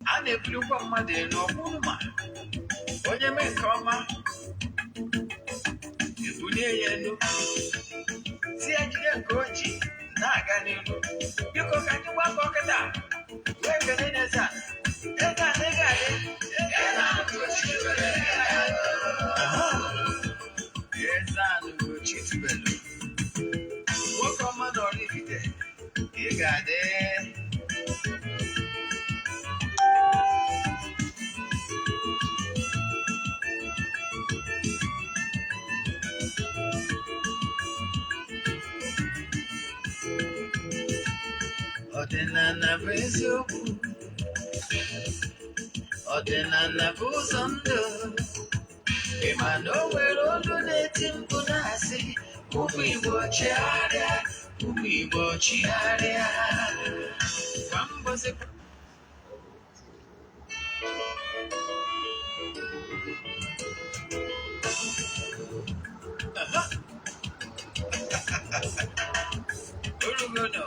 A na-ebulikwa mmadụ elu ọ bụrụ ma onye mee nke ọma, ebulie ya elu, si ya jide nke o ji na-aga n'ihu. Biko, ka anyị gbakọ kịta wee kelee n'eze a. Eze a na adị. Eze a Ugochi tubelu, nwoke ọma na Oraifite, ị ga-adị. Ọdịnala bụ eziokwu, ọdịnala bụ ụzọ ndụ. Ị ma na o nwere olu na-eti mkpu na-asị, "Ụmụ Igbo, chigharịa, ụmụ Igbo, chigharịa." Kwa mbọsị. Aha. Orugo nọ.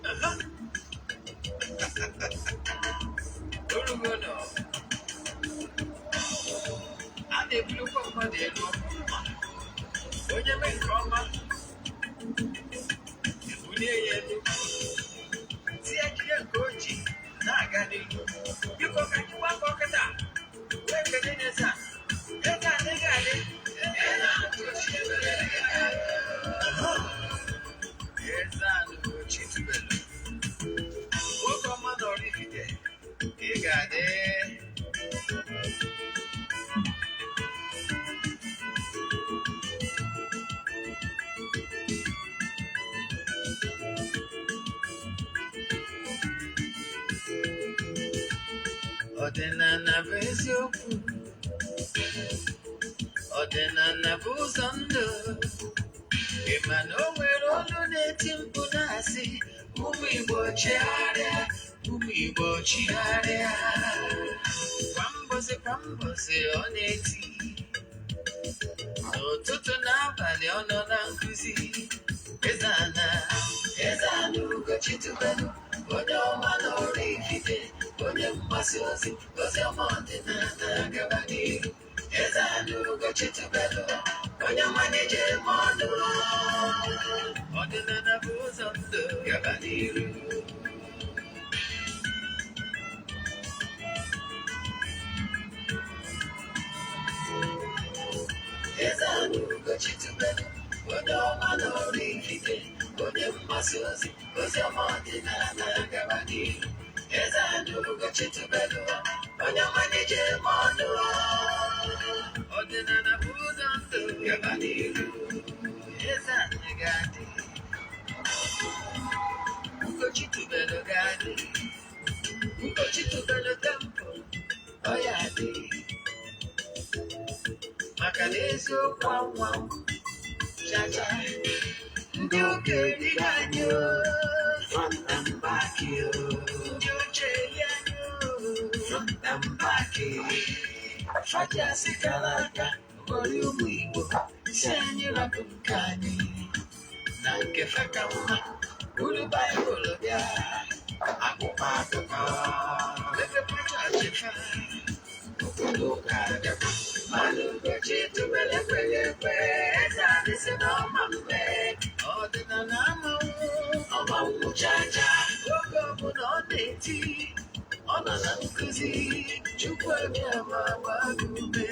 Aha. Orugo nọ. A na-ebulikwa mmadụ elu ọ bụrụ ma onye mee nke ọma, ebulie ya elu, si ya jide nke o ji na-aga n'ihu. Biko, ka anyị gbakọ kịta wee kelee n'eze a. Eze a na adị. Aha. Eze a Ugochi tubelu, nwoke ọma na Oraifite, ị ga-adị. Ọdịnala bụ eziokwu, ọdịnala bụ ụzọ ndụ. Ị ma na o nwere olu na-eti mkpu na-asị, "Ụmụ Igbo, chigharịa, ụmụ Igbo, chigharịa." Kwa mbọsị, kwa mbọsị, ọ na-eti n'ụtụtụ n'abalị, ọ nọ na nkụzi. Eze ana, eze ana Ugochi tubelu, onye ọma na Oraifite, onye mgbasa ozi ozi ọma ọdịnala, gaba n'ihu. Eze ana Ugochi tubelu, onye ọma na-eje eme ọnụ, ọdịnala bụ ụzọ ndụ, gaba n'ihu. Eze ana Ugochi tubelu, onye ọma na Oraifite, onye mgbasa ozi ozi ọma ọdịnala, gaba n'ihu. Eze ana Ugochi tubelu, onye ọma na-eje eme ọnụ, ọdịnala bụ ụzọ ndụ, gaba n'ihu. Eze ana ga-adị, Ugochi tubelu ga-adị, Ugochi tubelu temple, ọ ya dị maka na eziokwu anwanwụ chacha. Ndị ụka erighị anyị o, front and back o. Ndị oche eri anyị o, front and back. Faji asị kara aka ghọrọ ụmụ Igbo, si anyị rapụ nke anyị na nke fa ka mma. Buru Baịbụl bịa, akwụkwọ akụkọ, mepekwa chọọchị fa, obodo ụka abịakwa. Mana Ugochi tubelu ekweghị ekwe. Eze adị sị na ọma mgbe ọdịnala amanwụ ọmanwụ chacha. Oge ọbụla ọ na-eti, ọ nọ na nkụzi. Chukwu abịa ma gbaa gị ume,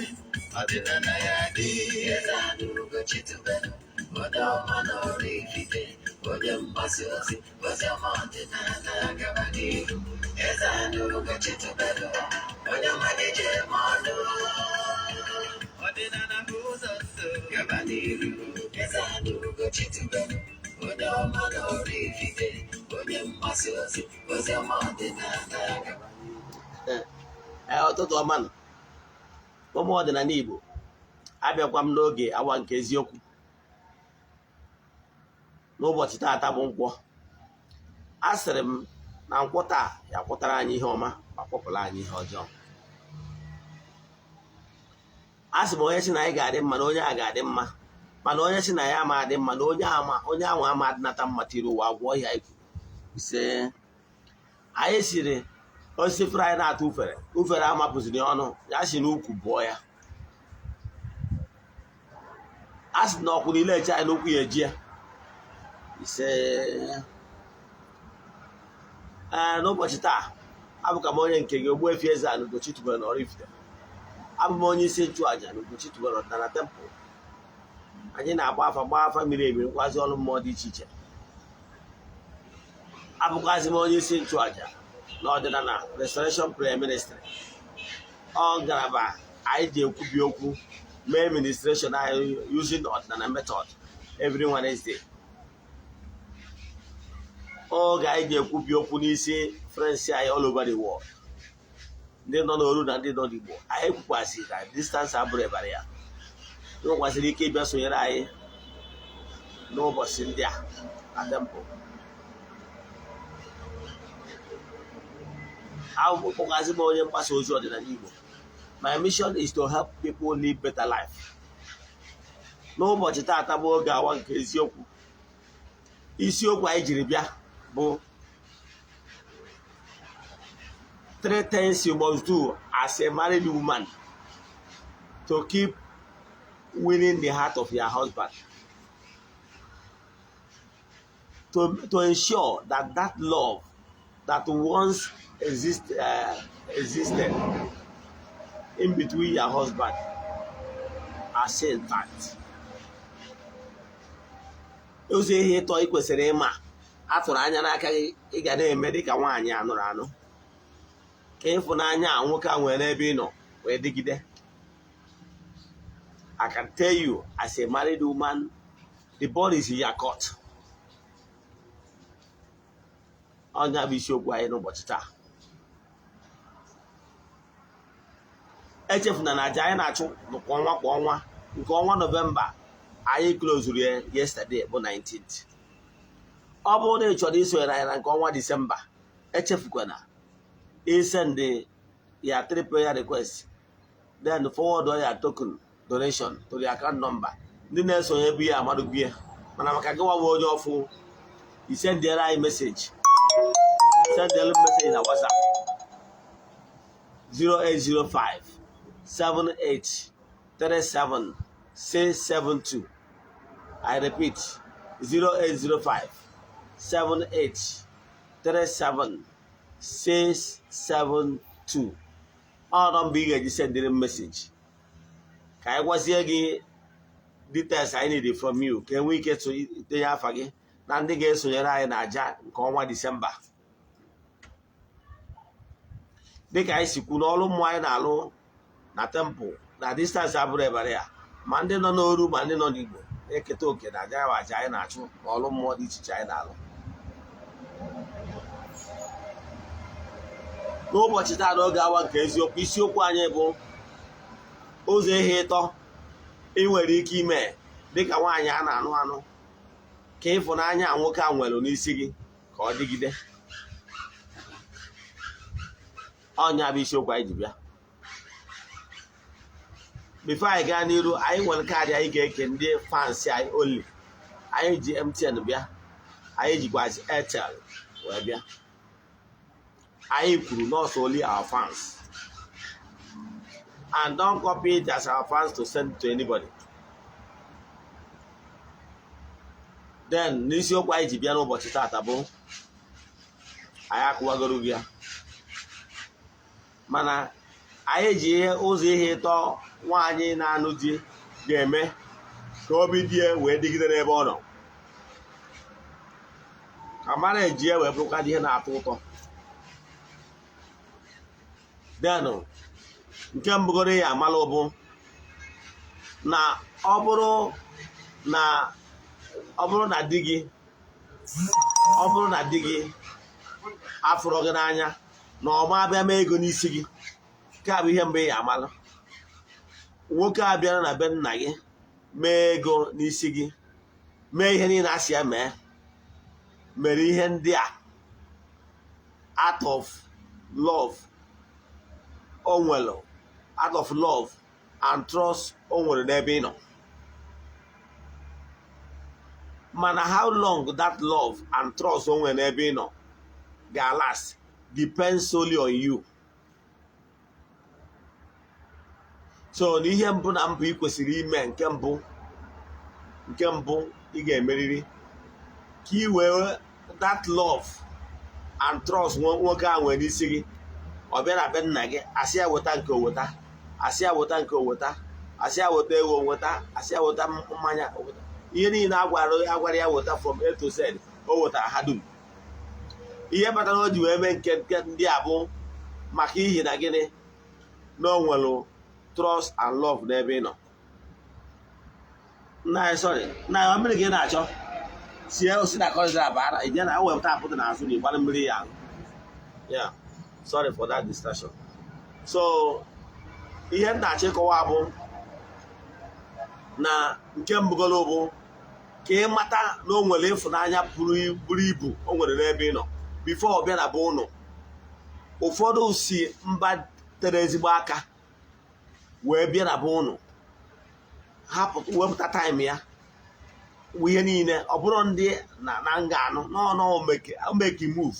ọdịnala ya dị. Eze adị Ugochi tubelu, onye ọma na Oraifite, onye mgbasa ozi ozi ọma ọdịnala, gaba n'ihu. Eze adị Ugochi tubelu, onye ọma na-eje eme ọnụ, ọdịnala. n'iru. Eze-Ana Ugochi tubelu, onye ọma na Oraifite, onye mgbasa ozi ozi ọma ọdịnala gaba. Ee, ụtụtụ ọma nụ, ụmụ ọdịnala Igbo. Abịakwa m n'oge awa nke eziokwu n'ụbọchị taata bụ Nkwọ. A sịrị m na Nkwọ taa ya kwụtara anyị ihe ọma ma kwọpụrụ anyị ihe ọjọọ. A sị m, onye sị na anyị ga-adị mma na onye a ga-adị mma, mana onye sị na ya ama adị mma na onye ama onye ahụ ama adịnata mma tiri ụwa agwọ ihe anyị kwuru. Ise, anyị siri osisi fere anyị na-atụ ufere, ufere amapụziri ọnụ ya si n'ukwu bụọ ya. A sị na ọkwụ niile eche anyị n'okwu ya eji ya. Ise. Ee, n'ụbọchị taa, abụka m onye nke gị, Ogbuefi Eze-Ana Ugochi tubelu na Oraifite. Abụ m onye isi nchụàjà na Ugochi tubelu ọdịnala temple. Anyị na-agba afa, gbaa afa miri emi, nkwazi ọrụ mmụọ dị iche iche. Abụkwazi m onye isi nchụàjà na Ọdịnala Restoration Prayer Ministry. Ọ ngalaba anyị ji ekwubi okwu, mee ministration anyị using ọdịnala method every Wednesday, oge anyị ji ekwubi okwu n'isi friends anyị all over the world, ndị nọ n'oru na ndị nọ n'Igbo. Anyị kwukwasị na distance abụrụ ebara ya nwekwasịrị ike ịbịa sonyere anyị n'ụbọchị ndị a na temple. Abụkwazi m onye mgbasa ozi ọdịnala Igbo. My mission is to help people live better life. N'ụbọchị taata bụ oge awa nke eziokwu. Isiokwu anyị jiri bịa bụ three things you must do as a married woman to keep winning the heart of your husband, to ensure that that love that once existed in between your husband are still intact. Ụzọ ihe ịtọ ị kwesịrị ịma a tụrụ anya n'aka gị ị ga na-eme dịka nwaanyị anụrụ anụ, ka ịfụnanya a nwoke a nwere n'ebe ị nọ wee dịgide. I can tell you, as a married woman, the ball is in your court. Ọ nya bụ isiokwu anyị n'ụbọchị taa. Echefuna na aja anyị na-achụ kwa ọnwa kwa ọnwa, nke ọnwa Nọvemba anyị closuru ya yesterday bụ 19th. Ọ bụrụ na ị chọrọ isonyere anyị na nke ọnwa Disemba, echefukwana isend ya three prayer request, then forward your token donation to the account number. Ndị na-esonye bụ ya amadụgwu ya, mana maka gị nwa onye ọfụ, isendiere anyị message, sendiere message na WhatsApp 0805 78 37 672. I repeat, 0805 78 37 672. Ọ nọmba ị ga-eji sendịrị m message ka anyị gwazie gị details anyị need from you, ka enwee ike tinye afa gị na ndị ga-esonyere anyị na aja nke ọnwa Disemba. Dịka anyị si kwu n'ọrụ mmụọ anyị na-alụ na temple, na distance abụrọ barrier, ma ndị nọ n'oru ma ndị nọ n'Igbo na-eketa oke na aja aja anyị na-achụ na ọrụ mmụọ dị iche iche anyị na-alụ. N'ụbọchị taa, n'oge awa nke eziokwu, isiokwu anyị bụ ụzọ ihe ịtọ ị nwere ike ime dịka nwaanyị a na-anụ anụ, ka ịfụnanya nwoke a nwere n'isi gị ka ọ dịgide. Ọ nya bụ isiokwu anyị ji bịa. Before anyị gaa n'iru, anyị nwere kaadị anyị ga-eke ndị fans anyị only. Anyị ji MTN bịa, anyị jikwazi Airtel wee bịa. Anyị kwuru nọọsụ only our fans, and don't copy it as our fans to send to anybody. Then n'isiokwu anyị ji bịa n'ụbọchị tata bụ, anyị akụwagoro gị ya, mana anyị ji ihe ụzọ ihe ịtọ nwaanyị na-anụ di ga-eme ka obi di ya wee dịgide n'ebe ọ nọ, ka marriage ya wee bụrụkwa ihe na-atọ ụtọ. Then nke mbụgoro ya amala bụ Na ọ bụrụ na di gị, ọ bụrụ na di gị afụrọ gị n'anya, na ọ ma abịa mee ego n'isi gị. Nke a bụ ihe mbụ ị ya amalụ. Nwoke a bịara na be nna gị mee ego n'isi gị, mee ihe niile a sị ya mee, mere ihe ndị a out of love o nwere, out of love and trust o nwere n'ebe ị nọ. Mana how long that love and trust o nwere n'ebe ị nọ ga-last depends solely on you. So na ihe mbụ na mbụ ị kwesịrị ime, nke mbụ ị ga-emeriri ka ị wee that love and trust nwoke a nwere n'isi gị, ọ bịa na be nna gị, asị ya weta nke oweta, asị ya weta nke oweta, asị ya weta ego weta, asị ya weta mmanya weta, ihe niile agwara ya weta from A to Z, o wetara ha dum. Ihe kpatara o ji wee mee nke ndị a bụ maka ihi na gịnị? Na o nwere trust and love n'ebe ị nọ. Nna anyị, sorry, nna anyị, mmiri ka ị na-achọ sie osi na kọzi abara ije na wepụta apụta n'azụ na ịgbara mmiri ya. Yeah, sorry for that distraction. So ihe m na-achọ ịkọwa bụ na nke mbụgolo bụ ka ị mata na o nwere ịfụnanya buru ibu o nwere n'ebe ị nọ before ọ bịa na be ụnụ. Ụfọdụ si mba tere ezigbo aka wee bịa na be ụnụ, hapụ wepụta time ya, ihe niile. Ọ bụrụ ndị na nga anụ n'ọnụ make move,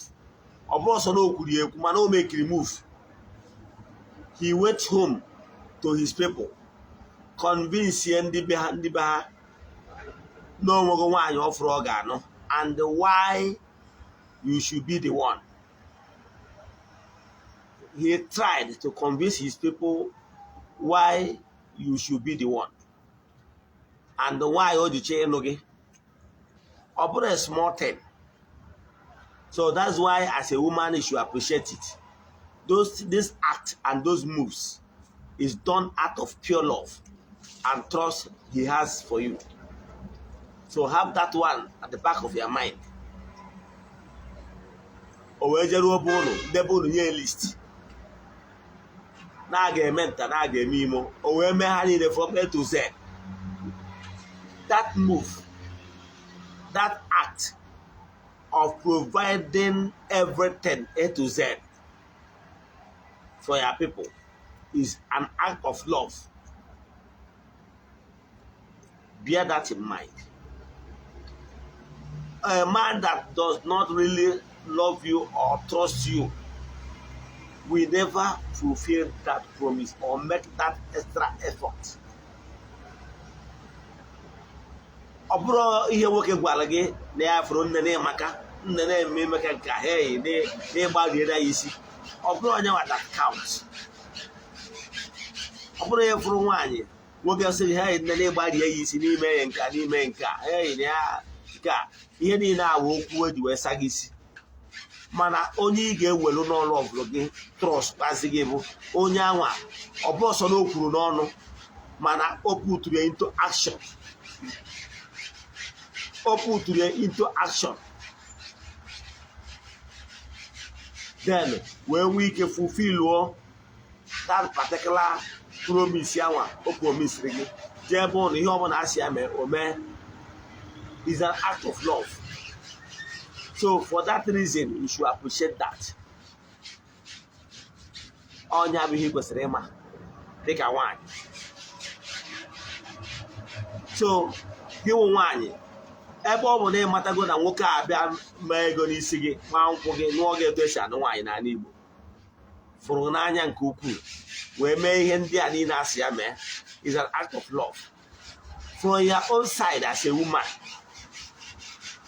ọ bụrụ sọ na o kwuru ya ekwu, mana o mekiri move. He went home to his people, convince ndị be ha na onwego nwaanyị ọfụrụ ọ ga-anụ and why you should be the one. He tried to convince his people why you should be the one and why o ji chọọ ịnụ gị. Ọ bụrụ a small thing. So that's why as a woman you should appreciate it. Those this act and those moves is done out of pure love and trust he has for you. So have that one at the back of your mind. O wee jeruo be ụnụ, debe ụnụ, nye list na a ga-eme nta na a ga-eme imo, o wee mee ha niile from A to Z. That move, that act of providing everything A to Z for your people is an act of love. Bear that in mind. A man that does not really love you or trust you will never fulfill that promise or make that extra effort. Ọ bụrụ ihe nwoke gwara gị na ya fụrụ nne na-emaka nne na-eme emeka nke hei n'ịgbariere ya isi, ọ bụrụ onye nwa that count. Ọ bụrụ ihe fụrụ nwaanyị, nwoke sị gị hei nne na-ịgbarie ya isi n'ime ya nke n'ime nke a, hei na ya nke a, ihe niile awụ okwu eji wee sa gị isi. Mana onye ị ga-ewelu n'ọrụ ọbụla gị trust kpazi gị bụ onye anwa ọ bụ ọsọ na o kwuru n'ọnụ, mana o puturu ya into action, o puturu ya into action, then wee nwee ike fulfill that particular promise anwa o promisiri gị, jee ebe ụnụ, ihe ọbụla a sị ya mee, o mee. Is an act of love. So for that reason you should appreciate that. Ọnya bụ ihe ị kwesịrị ịma dịka nwaanyị. So gị wụ nwaanyị, ebe ọ bụ na ịmatago na nwoke a bịa mee ego n'isi gị, nwa nkwụ gị, nụọ gị etu esi anụ nwaanyị n'ala Igbo, fụrụ n'anya nke ukwuu, wee mee ihe ndị a niile asị ya mee, is an act of love. From your own side as a woman,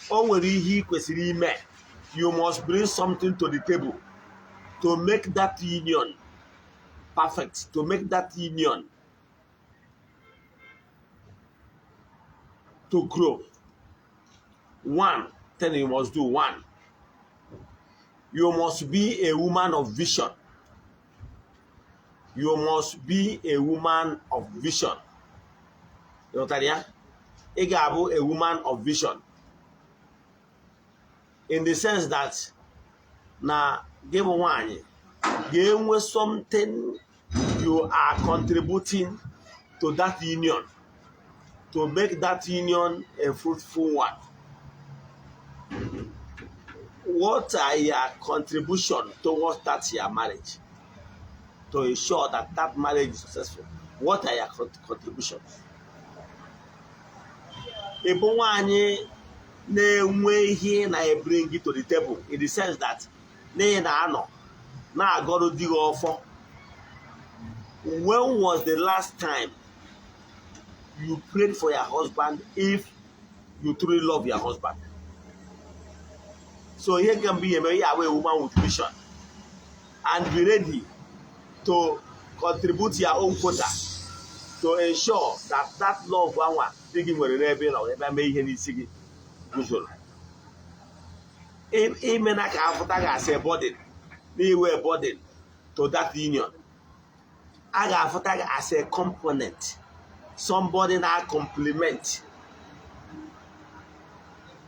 o nwere ihe ị kwesịrị ime. You must bring something to the table to make that union perfect, to make that union to grow. One thing you must do: one, you must be a woman of vision. You must be a woman of vision. Ịghọtara ya? Ị ga-abụ a woman of vision in the sense that na gị bụ nwanyị ga-enwe something you are contributing to that union to make that union a fruitful one. What are your contribution towards that your marriage to ensure that that marriage is successful? What are your contributions? Ị bụ nwanyị na-enwe ihe na-ebring to the table in the sense that na ị na-anọ na-agọrọ di gị ọfọ. When was the last time you prayed for your husband, if you truly love your husband? So ihe nke mbụ ihe eme ihe abụ a woman with vision and be ready to contribute your own quota to ensure that that love anwa di gị nwere n'ebe ị nọ ebe mee ihe n'isi gị guzoro. Ime na ka afụta ga-asị burden n'iwe burden to that union, a ga-afụta gị as a component, somebody na complement,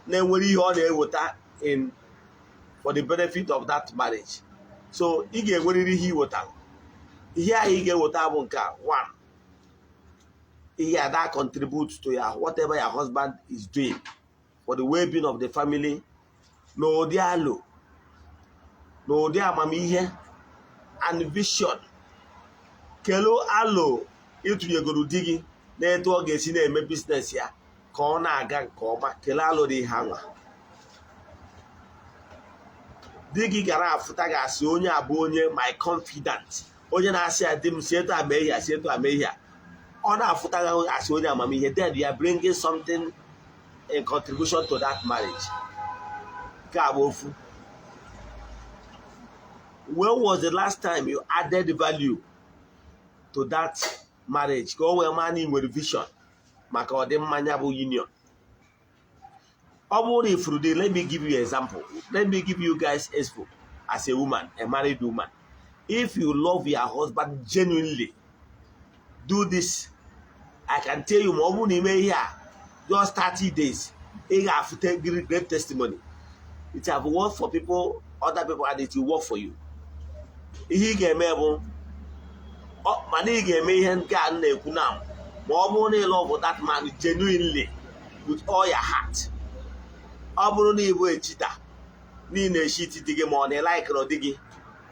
na-enwere ihe ọ na-eweta in for the benefit of that marriage. So ị ga-enwerịrị ihe iwetara. Ihe ahụ ị ga-eweta bụ nke a: one, ihe a that contribute to your whatever your husband is doing for the well-being of the family, n'ụdị alo, n'ụdị amamihe and vision. Kelu alo ịtụnyegoro di gị na-etu ọ ga-esi na-eme business ya ka ọ na-aga nke ọma? Kelee alo dị ihe anwa di gị gara afụta ga-asị onye a bụ onye my confidant, onye na-asị ya, "Di m, si etu a mee ihe a, si etu a mee ihe a." Ọ na-afụta gị asị onye amamihe. Then you are bringing something in contribution to that marriage. Nke a bụ ofu. When was the last time you added value to that marriage ka o wee maa na ị nwere vision maka ọdịmma ya bụ union? Ọ bụrụ na ifuru dị, let me give you example. Let me give you guys example. As a woman, a married woman, if you love your husband genuinely, do this. I can tell you, ma ọ bụrụ na ime ihe a just 30 days, ị ga-afụte great testimony. It have worked for people, other people, and it will work for you. Ihe ị ga-eme bụ, mana ị ga-eme ihe nke a m na-ekwu now, ma ọ bụrụ na ị love that man genuinely with all your heart. Ọ bụrụ na ị bụ echita na ị na-eshi iti di gị, ma ọ na ịlikere di gị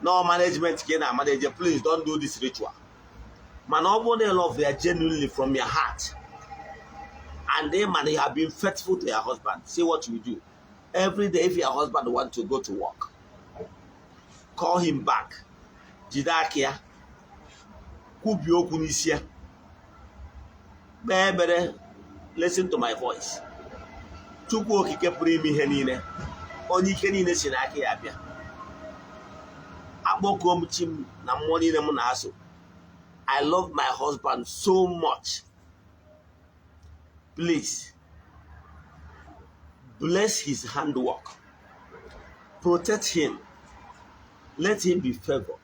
no management ka ị na-amanage, please don't do this ritual. Mana ọ bụrụ na ị love ya genuinely from your heart and then man, you have been faithful to your husband, see what you do. Every day, if your husband want to go to work, call him back, jide aka ya, kwubie okwu n'isi ya, kpee ekpere. Listen to my voice. Chukwu Okike pụrụ ime ihe niile, onye ike niile si n'aka ya bịa, akpọkuo m chi m na mmụọ niile m na-aso. I love my husband so much. Please bless his handwork, protect him, let him be favored,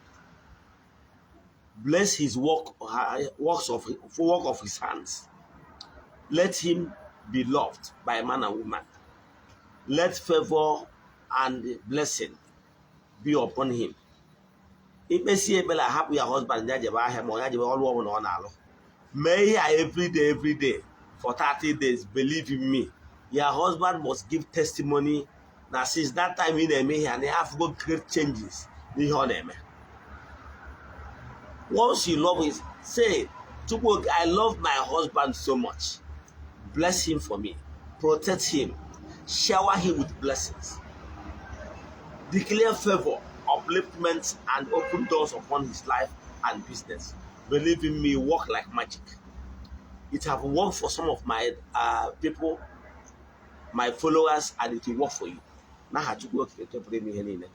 bless his work, work of his hands. Let him be loved by man and woman. Let favor and blessing be upon him. Ikpesi ekpere, ahapụ ya husband ya jebe ahịa, ma ọ ya jebe ọrụ ọbụla ọ na-alụ. Mee ihe a every day, every day for 30 days. Believe in me, your husband must give testimony na since that time ị na-eme ihe a, na ya afụgo great changes n'ihe ọ na-eme. Once you love his, say, "Chukwu, I love my husband so much. Bless him for me, protect him, shower him with blessings, declare favor, upliftment and open doors upon his life and business." Believe in me, work like magic. It have worked for some of my people, my followers, and it will work for you. N'aha Chukwu Okike pụrụ ime ihe niile.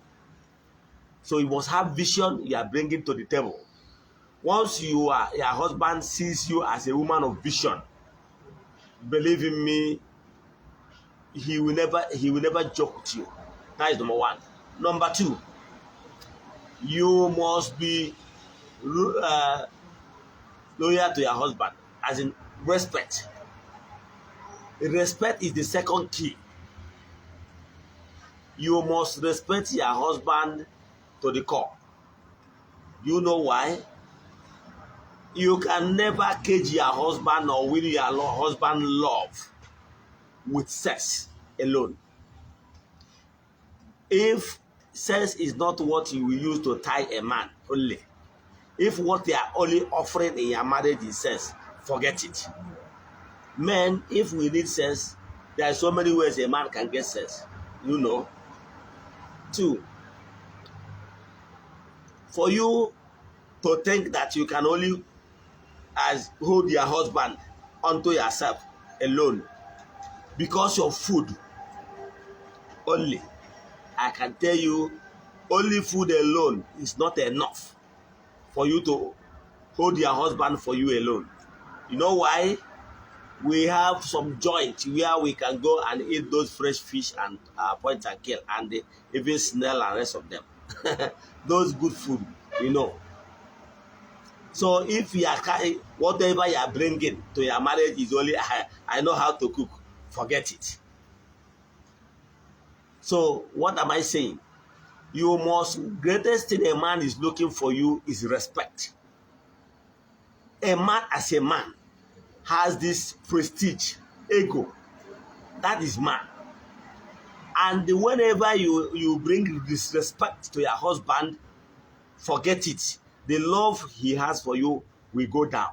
So you must have vision you are bringing to the table. Once you are your husband sees you as a woman of vision, believe in me, he will never joke with you. That is number one. Number two, you must be loyal to your husband, as in respect. Respect is the second key. You must respect your husband to the core. You know why? You can never cage your husband or win your husband love with sex alone. If sex is not what you will use to tie a man only, if what they are only offering in your marriage is sex, forget it. Men, if we need sex, there are so many ways a man can get sex. Two, for you to think that you can only as hold your husband unto yourself alone because of food only, I can tell you, only food alone is not enough for you to hold your husband for you alone. You know why? We have some joint where we can go and eat those fresh fish and point and kill and even snail and rest of them. Those good food. So if you are carry whatever you are bringing to your marriage is only I know how to cook, forget it. So what am I saying? You must greatest thing a man is looking for you is respect. A man as a man has this prestige, ego. That is man. And whenever you bring disrespect to your husband, forget it. The love he has for you will go down.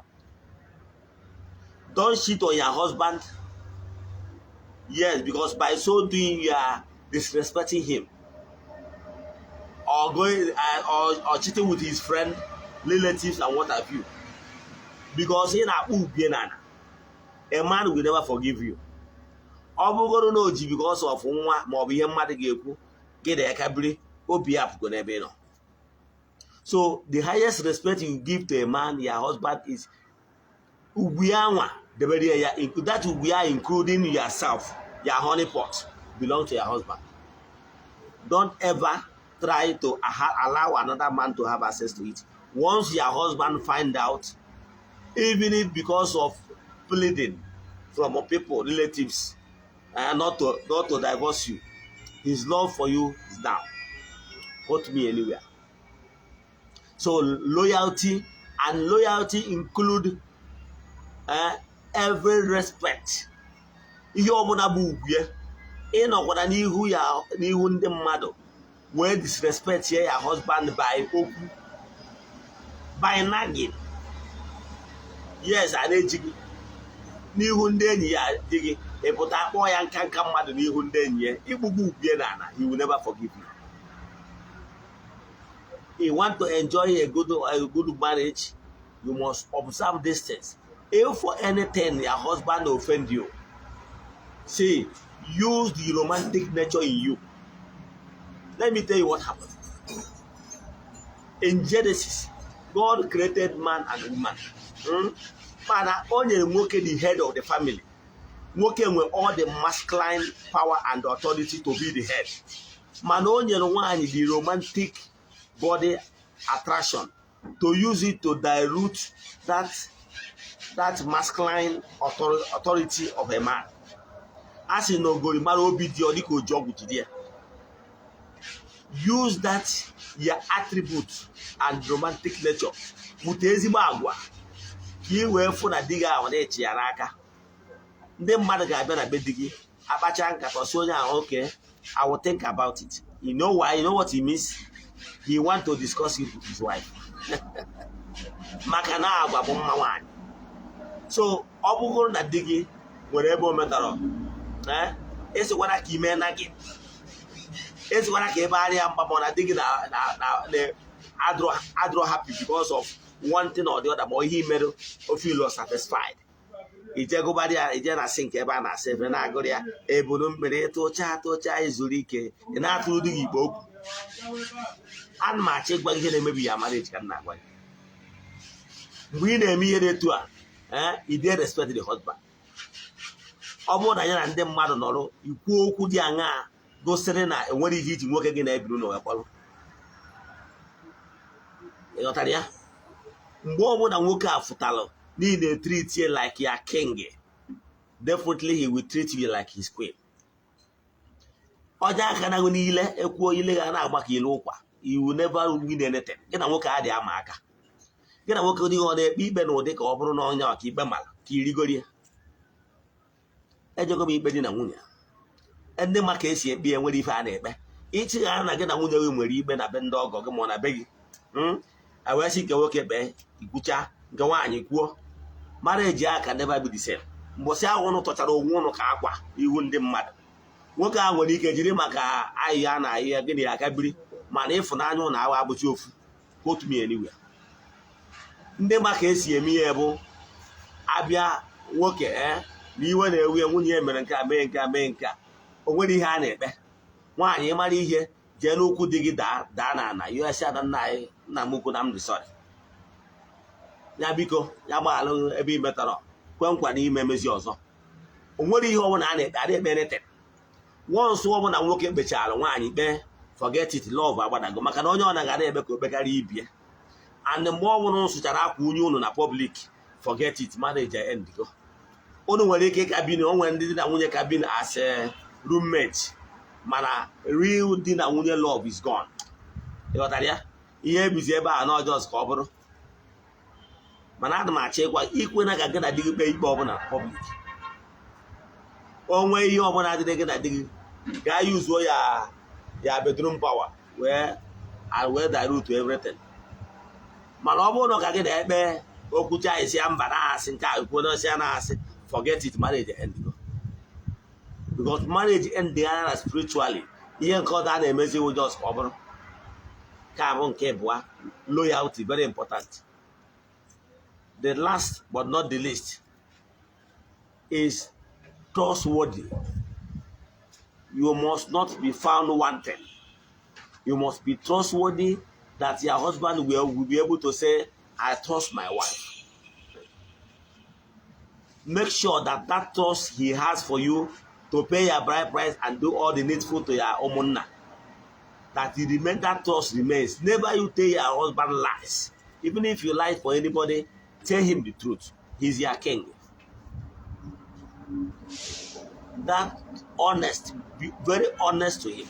Don't cheat on your husband. Yes, because by so doing, you are disrespecting him. Or going or cheating with his friend, relatives, and what have you. Because in a a man will never forgive you. Ọ bụgoro na o ji because of nwa ma ọ bụ ihe mmadụ ga-ekwu gị na ya ka biri, obi ya apụgo n'ebe ị nọ. So the highest respect you give to a man, your husband, is ugwu ya nwa debere ya. That ugwu ya, including yourself, your honey pot, belong to your husband. Don't ever try to allow another man to have access to it. Once your husband find out, even if because of pleading from people, relatives, not to divorce you, his love for you is down. Quote me anywhere. So loyalty, and loyalty include every respect, ihe ọbụla bụ ugwu ya. Ịnọkwara n'ihu ya, n'ihu ndị mmadụ wee disrespect ya husband by okwu, by nagging. Yes, a na-eji gị n'ihu ndị enyi ya di gị ịpụta kpọọ ya nka nka mmadụ n'ihu ndị enyi ya, igbugbu ugwu ya n'ala. He will never forgive you. You want to enjoy a good marriage, you must observe these things. If for anything your husband offend you, see, use the romantic nature in you. Let me tell you what happened. In Genesis, God created man and woman. Mana o nyere nwoke the head of the family. Nwoke nwe all the masculine power and authority to be the head. Mana o nyere nwaanyị the romantic body attraction to use it to dilute that masculine authority of a man. A sị na ogori mara obi dị ọ dịka oji ọgwụ jide ya. Use that your attribute and romantic nature wute ezigbo agwa ka ị wee fụ na di gị ahụ na-echi ya n'aka. Ndị mmadụ ga-abịa na be di gị akpacha nkata, ọsị onye ahụ, "Okay, I will think about it." You know why? You know what he means? He want to discuss it with his wife, maka na agwa bụ mma nwaanyị. So ọ bụgoro na di gị nwere ebe o metọrọ, ịsịkwara ka ime na gị, ịsịkwara ka ebe arịa mgba, ma na di gị na adịrọ happy because of one thing or the other, ma ihe imerụ o feel satisfied, ije gụbarị ya, ije na sink ebe a na-asa ebe na-agụrụ ya ebulu mmiri tụcha tụcha ezuru ike. Ị na-atụrụ di gị ikpe okwu. Ana m achọ ịgwa gị ihe na-emebi ya marriage ka m na-agwa gị. Mgbe ị na-eme ihe dị etu a, ị dey respect the husband. Ọ bụrụ na ya na ndị mmadụ nọrọ, ikwu okwu dị aṅaa gosiri na enwere ihe iji nwoke gị na-ebiri n'ụwa kpọrọ. Ị ghọtara ya? Mgbe ọbụla nwoke a fụtalụ niile, treat like ya king. Definitely he will treat you like his queen. Ọja aka na niile ekwuo ile ga na-agba ka ilu ụkwa. You will never win anything. Gị na nwoke adịghị ama aka. Gị na nwoke dịghị ọ na-ekpe ikpe na ụdị ka ọ bụrụ na onye ọka ikpe mara ka irigoro ya. Ejego m ikpe di na nwunye, ndị ma ka esi ekpe ya nwere ife a na-ekpe. Ịchịghara na gị na nwunye gị nwere ikpe na be ndị ọgọ gị ma ọ na be gị, a wee sị nke nwoke kpee, ikwucha, nke nwaanyị kwuo, mara eji aka never be the same. Mbọsị ahụ ụnụ tọchara onwe ụnụ ka akwa ihu ndị mmadụ, nwoke ahụ nwere ike jiri maka ahịhịa na ahịhịa gịnị aka biri, mana ịfụnanya ụnụ ahụ abụchi ofu. Quote me anywhere. Ndị ma ka esi eme ihe bụ abịa nwoke ee na iwe na-ewu ya, nwunye ya mere nke a, mee nke a, mee nke a, o nwere ihe a na-ekpe. Nwaanyị, ịmara ihe, jee n'okwu di gị, daa daa na ana ya, sị, "Ada, nna anyị, nna m ukwu, na m dị sorry." Ya biko, ya gbaghalụ ebe ị metọrọ, kwe nkwa na ime emezi ọzọ. O nwere ihe ọbụla a na-ekpe, adị ekpe anything. Once ọbụla nwoke kpechara nwaanyị kpee, forget it, love agbadago, maka na onye ọ na-agara ebe ka o kpekarịa ibie. And mgbe ọ bụla sụchara akwa unye unu na public, forget it, marriage end go. Unu nwere ike ịka bin, o nwere ndị di na nwunye ka bin as a roommate, mana real di na nwunye love is gone. Ịghọtara ya? Ihe ebizi ebe a n'ọjọọ ka ọ bụrụ. Mana ana m achọ ịgwa ikwe na ka gị na di gị kpee ikpe ọbụla public. O nwee ihe ọbụla adịrị gị na di gị, gaa yuzuo ya bedroom power wee dilute everything. Mana ọ bụrụ na ka gị na-ekpe okwucha, isi ya mba na-asị nke a, kwuo na ya na-asị, forget it, marriage end go, because marriage end anya na spiritually. Ihe nke ọzọ a na-emezi iwu just ka ọ bụrụ ka abụ nke abụọ, loyalty, very important. The last but not the least is trustworthy. You must not be found wanting. You must be trustworthy, that your husband will be able to say, "I trust my wife." Make sure that that trust he has for you to pay your bride price and do all the needful to your ụmụnna, that he remain, that trust remains. Never you tell your husband lies. Even if you lie for anybody, tell him the truth. He's your king. That honest, be very honest to him.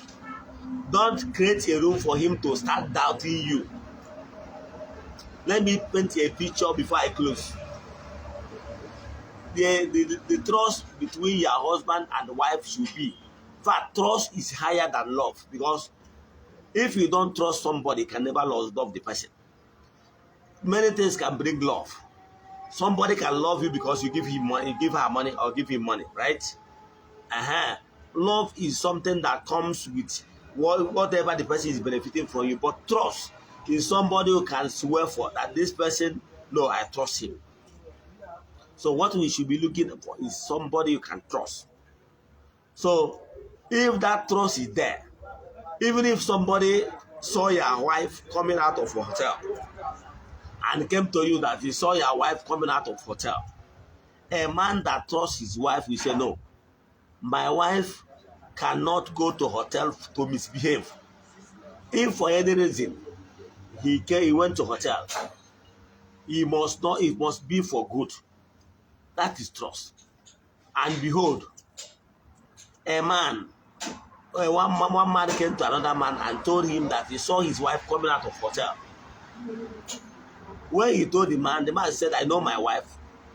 Don't create a room for him to start doubting you. Let me paint a picture before I close. The trust between your husband and wife should be, in fact, trust is higher than love, because if you don't trust somebody, you can never love the person. Many things can bring love. Somebody can love you because you give him money, you give her money or give him money, right? Love is something that comes with whatever the person is benefiting from you, but trust is somebody who can swear for that this person, no, I trust him. So what we should be looking for is somebody you can trust. So if that trust is there, even if somebody saw your wife coming out of a hotel and came to you that he saw your wife coming out of hotel, a man that trusts his wife will say, "No, my wife cannot go to hotel to misbehave." If for any reason he went to hotel, he must not, it must be for good. That is trust. And behold, a man, one man came to another man and told him that he saw his wife coming out of hotel. When he told the man said, "I know my wife.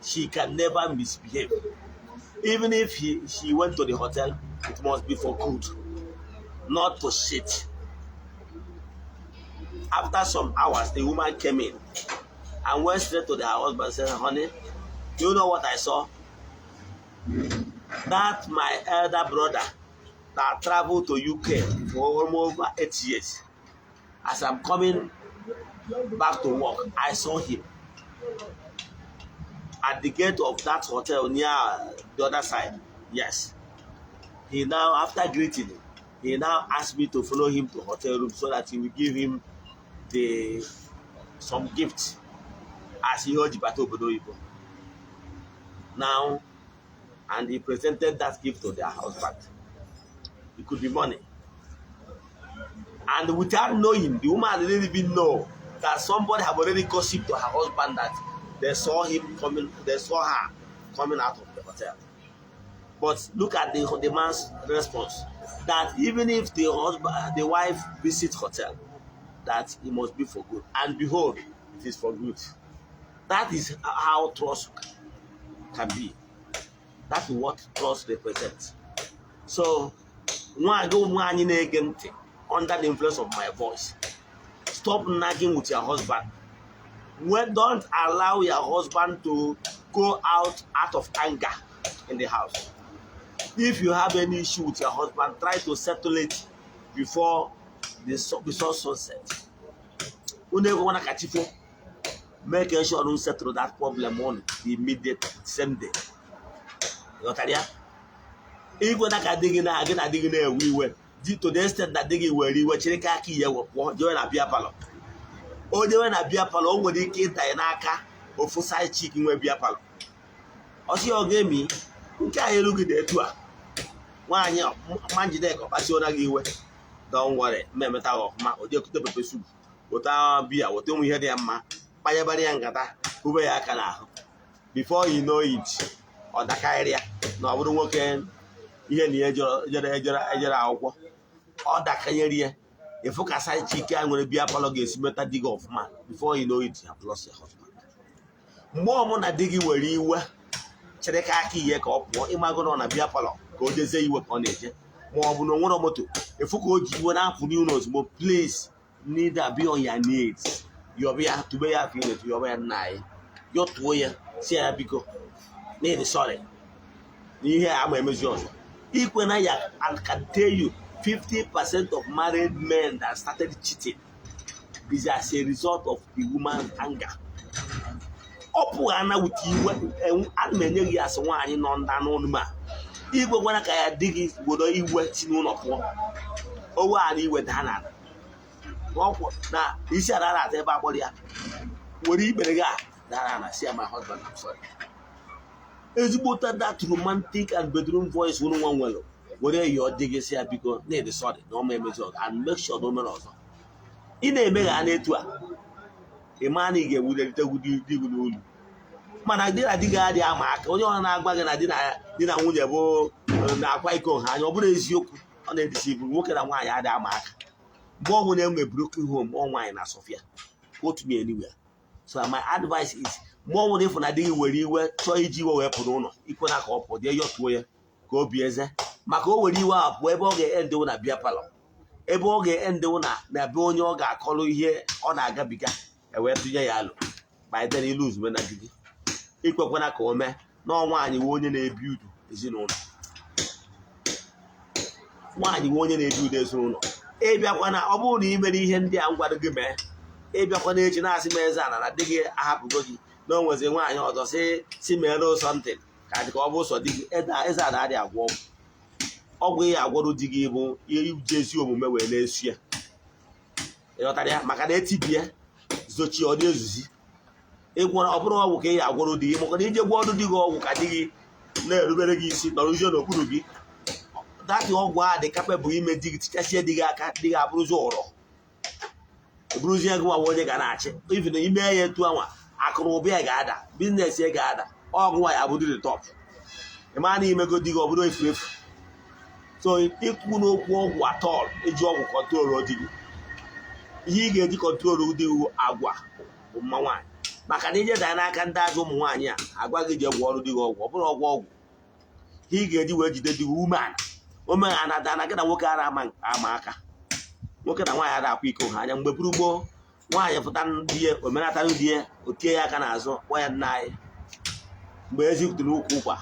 She can never misbehave. Even if she went to the hotel, it must be for good, not to shit." After some hours, the woman came in and went straight to the husband and said, "Honey, do you know what I saw? That my elder brother that traveled to UK for almost over 8 years. As I'm coming back to work, I saw him at the gate of that hotel near the other side. Yes. He now, after greeting him, he now asked me to follow him to hotel room so that he will give him the some gifts as he heard bata obodo oyibo." Now, and he presented that gift to their husband. It could be money. And without knowing, the woman didn't even know that somebody had already gossiped to her husband that they saw him coming, they saw her coming out of the hotel. But look at the man's response, that even if the husband, the wife visit hotel, that it must be for good. And behold, it is for good. That is how trust can be. That's what trust represents. So nwaanyị, ụmụ anyị na-ege ntị under the influence of my voice, stop nagging with your husband. When don't allow your husband to go out of anger in the house. If you have any issue with your husband, try to settle it before sunset. Unu ekwekwana ka chi fo. Make sure you settle that problem on the immediate same day. Ghọtara ya? Ikwena ka di gị na gị na di gị na-ewe iwe di to the extent na di gị were iwe chịrị ka aka ihe pụọ jewe na beer parlour. O jewe na beer parlour, o nwere ike ịdanye n'aka ofu side chick nwe beer parlour. Ọsị ya ọ ga-emi nke a elu gị dị etu a, nwaanyị ma njide ka ọ kpasuo gị iwe. Don't worry, mmemeta gị ọfụma. O jee kute pepper soup, weta biya, weta ụmụ ihe dị ya mma, kpanyebara ya nkata, hube ya aka n'ahụ. Before you know it, ọ dakarịa ya na ọ bụrụ nwoke ihe na ihe jere ejere ejere akwụkwọ, ọ dakanyere ya. Ịfụ ka side chick a nwere beer parlour ga-esi meta di gị ọfụma. Before you know it, you have lost your husband. Mgbe ọbụla di gị were iwe chere ka aka ihe ka ọ pụọ, ịmago na ọ na beer parlour ka o jezie iwe ka ọ na-eje, ma ọ bụ na o nwere moto efu ka o ji iwe na-apụ n'ụlọ ozugbo, please need be on your knees, yọba ya, tube ya afọ inetu, yọba ya, nna anyị, yọtuo ya, si ya biko n'ịdị sorry na ihe a ama emezi ọzọ. Ikwe na ya. I can tell you, 50% of married men that started cheating is as a result of the woman's anger. Ọ pụghị ana with iwe. Ana m enye gị asị, nwaanyị nọ nda n'ọnụ ma igwe gwara ka ya di gị were iwe si n'ụlọ pụọ, owe ala iwe daa n'ala na isi ala na-ata ebe akpọrọ ya, were ikpere gị a dara ala, si ya, "My husband, I'm sorry." Ezigbo that romantic and bedroom voice unu nwa nwere, were yọọ di gị, si ya biko na-ede sorry na ọma emezi ọzọ, and make sure na o mere ọzọ. Ị na-eme ha n'etu a, ị maa na ị ga-ewulite di gị n'olu. Mana di na di gị adịghị ama aka. Onye ọ na-agwa gị na di na nwunye bụ na-akwa iko ha anya, ọ bụrụ eziokwu, ọ na-edisi ibu. Nwoke na nwaanyị adịghị ama aka. Mgbe ọ bụla enwe broken home, ọ nwaanyị na suffer. Quote me anywhere. So my advice is, mgbe ọ bụla ịfụ na di gị were iwe chọọ iji iwe wee pụ n'ụlọ, ikwena ka ọ pụọ. Jee yọtuo ya ka obi eze, maka o were iwe ahụ pụọ, ebe ọ ga-endewo na beer parlour, ebe ọ ga-endewo na be onye ọ ga-akọrọ ihe ọ na-agabiga, ewee tụnye ya alụ. By then ilu ozugbo na di gị. Ikwekwana ka o mee na nwaanyị nwe onye na-ebi udu ezinụlọ. Nwaanyị nwe onye na-ebi udo ezinụlọ. Ịbịakwana, ọ bụrụ na ị mere ihe ndị a m gwara gị mee, ịbịakwana echi na-asị m, eze ana na di gị ahapụgo gị, na o nwezi nwaanyị ọzọ, si mere something ka dị ka ọ bụ sọ di gị. Eze ana adịghị agwọ ọgwụ. Ọgwụ ihe agwọrọ di gị bụ iji ezi omume wee na-esu ya. Ịghọtara ya? Maka na etibie zochie, ọ dị ezuzi ịgwọrọ. Ọ bụrụ ọgwụ ka ị agwọrọ di gị, maka na ije gwọọ di gị ọgwụ ka di gị na-erubere gị isi, nọrụzie n'okpuru gị, datị ọgwụ a dị capable ime di gị tichasie di gị aka, di gị abụrụzi ụrọ, bụrụzie gị nwa onye ga na-achị. Even ime ya etu anwa, akụ na ụba ya ga-ada, business ya ga-ada, ọgwụ nwa ya abụrụ the top. Ị maa na imego di gị, ọ bụrụ efu efu. So ikwu n'okwu ọgwụ atọl, eji ọgwụ control di gị, ihe ị ga-eji control di gị agwa bụ mma nwaanyị. Maka na ije daa n'aka ndị ajọ ụmụ nwaanyị a agwa gị jee gwọ ọrụ di gị ọgwụ, ọ bụrụ ọgwụ ọgwụ ihe ị ga-eji wee jide di gị. Umeala, omenala daa na gị na nwoke ara ama aka. Nwoke na nwaanyị ada akwa iko ha anya. Mgbe buru gboo, nwaanyị pụta di ya, omenatara di ya, o tie ya aka n'azụ, kpọọ ya nna anyị, mgbe ezi kwutere ụkwụ ụkwa.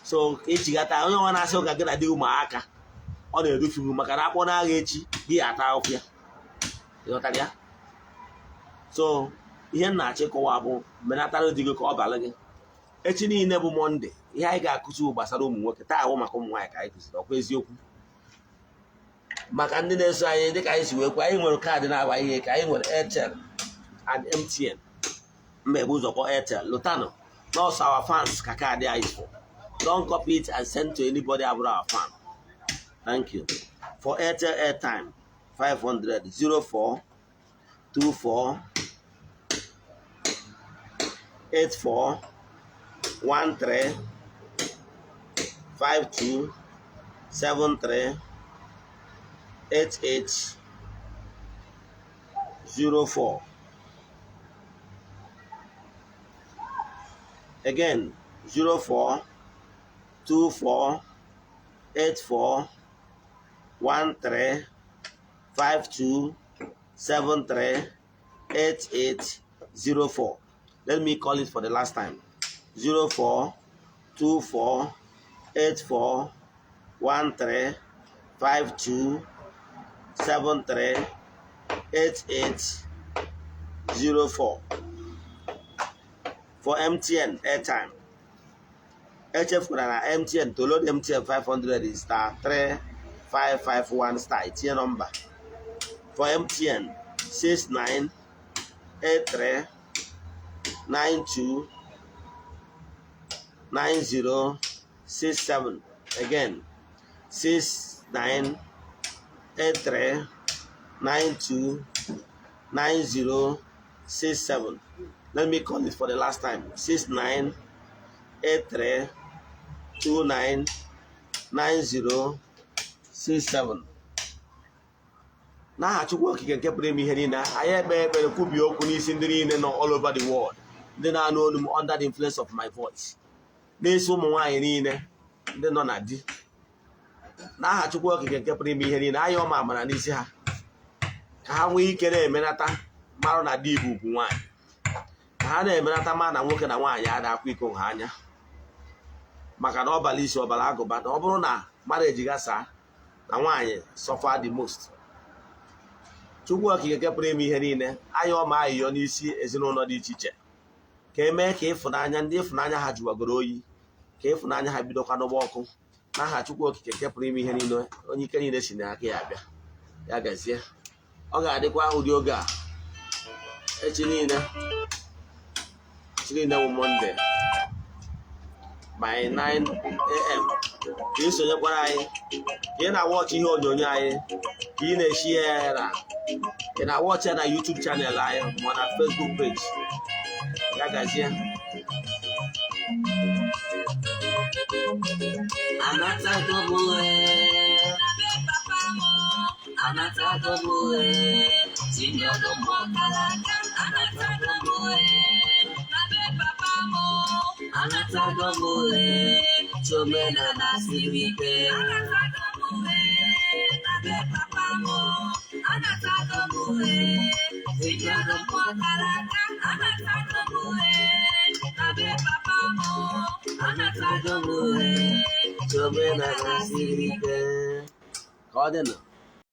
So ichighata onye ọnwa na-asị ụka gị na di gị ụmụaka, ọ na-erufu gị, maka na akpọ n'agha echi gị ata ahụhụ ya. Ịghọtara ya? So ihe m na-achọ ịkọwa bụ, menatara di gị ka ọ bara gị. Echi niile bụ Monday, ihe anyị ga-akụzi bụ gbasara ụmụ nwoke. Taa ahụ maka ụmụ nwaanyị ka anyị kụziri, ọkwa eziokwu? Maka ndị na-eso anyị, dịka anyị si wee kwu, anyị nwere kaadị na-aba ihe ka anyị nwere Airtel and MTN. Mba, ebu ụzọ kpọ Airtel. Lụtanụ nọọsụ, our fans ka kaadị anyị for. Don't copy it and send to anybody abụrụ our fan. Thank you. For Airtel airtime, 500 04 24 84 13. 52 73 88 04. Again, 04 24 84 13 52 73 88 04. Let me call it for the last time. 04 24 84 13 52 73 88 04. For MTN airtime, echefukwara na MTN, to load MTN 500 is *3551* itinye nọmba. For MTN, 69 83 92 90 67. Again, 69 83 92 90 67. Let me call it for the last time. 69 83 29 90 67. N'aha Chukwu Okike nke pụrụ ime ihe niile, anyị ekpe ekpere, kwubie okwu n'isi ndị niile nọ all over the world, ndị na-anụ olu m under the influence of my voice, n'isi ụmụ nwaanyị niile ndị nọ na di. N'aha Chukwu Okike nke pụrụ ime ihe niile, anyị ọma amara n'isi ha, ka ha nwee ike na-emenata marụ na di bụ ugwu nwaanyị, ka ha na-emenata ma na nwoke na nwaanyị ada akwa iko ha anya, maka na ọbala isi ọbara agụba, na ọ bụrụ na marriage ghasaa, na nwaanyị suffer the most. Chukwu Okike nke pụrụ ime ihe niile, anyị ọma ayịyọ n'isi ezinụlọ dị iche iche, ka emee ka ịfụnanya ndị ịfụnanya ha jụwagoro oyi, ka ịfụnanya ha bidokwa n'ụgbọ ọkụ, n'aha Chukwu Okike nke pụrụ ime ihe niile, onye ike niile si n'aka ya abịa. Ya gazie. Ọ ga-adịkwa ụdị oge a echi niile. Echi niile bụ Monday by 9 a.m., ka ị sonyekwara anyị, ka ị na-awatch ihe onyonyo anyị, ka ị na-eshi ya na ị na-awatch ya na YouTube channel anyị ma na Facebook page. Ya gazie. Anatago m ee, anatago m ee, tinye ọnụ mmụọ kara aka, anatago m ee, na be papa m, anatago m ee, omenala siri ike. Anatago m ee, na be papa m, anatago m ee, tinye ọnụ mmụọ kara aka, anatago m ee, na be papa m, anatago m ee, Omenala siri ike. Ka ọ dị nụ.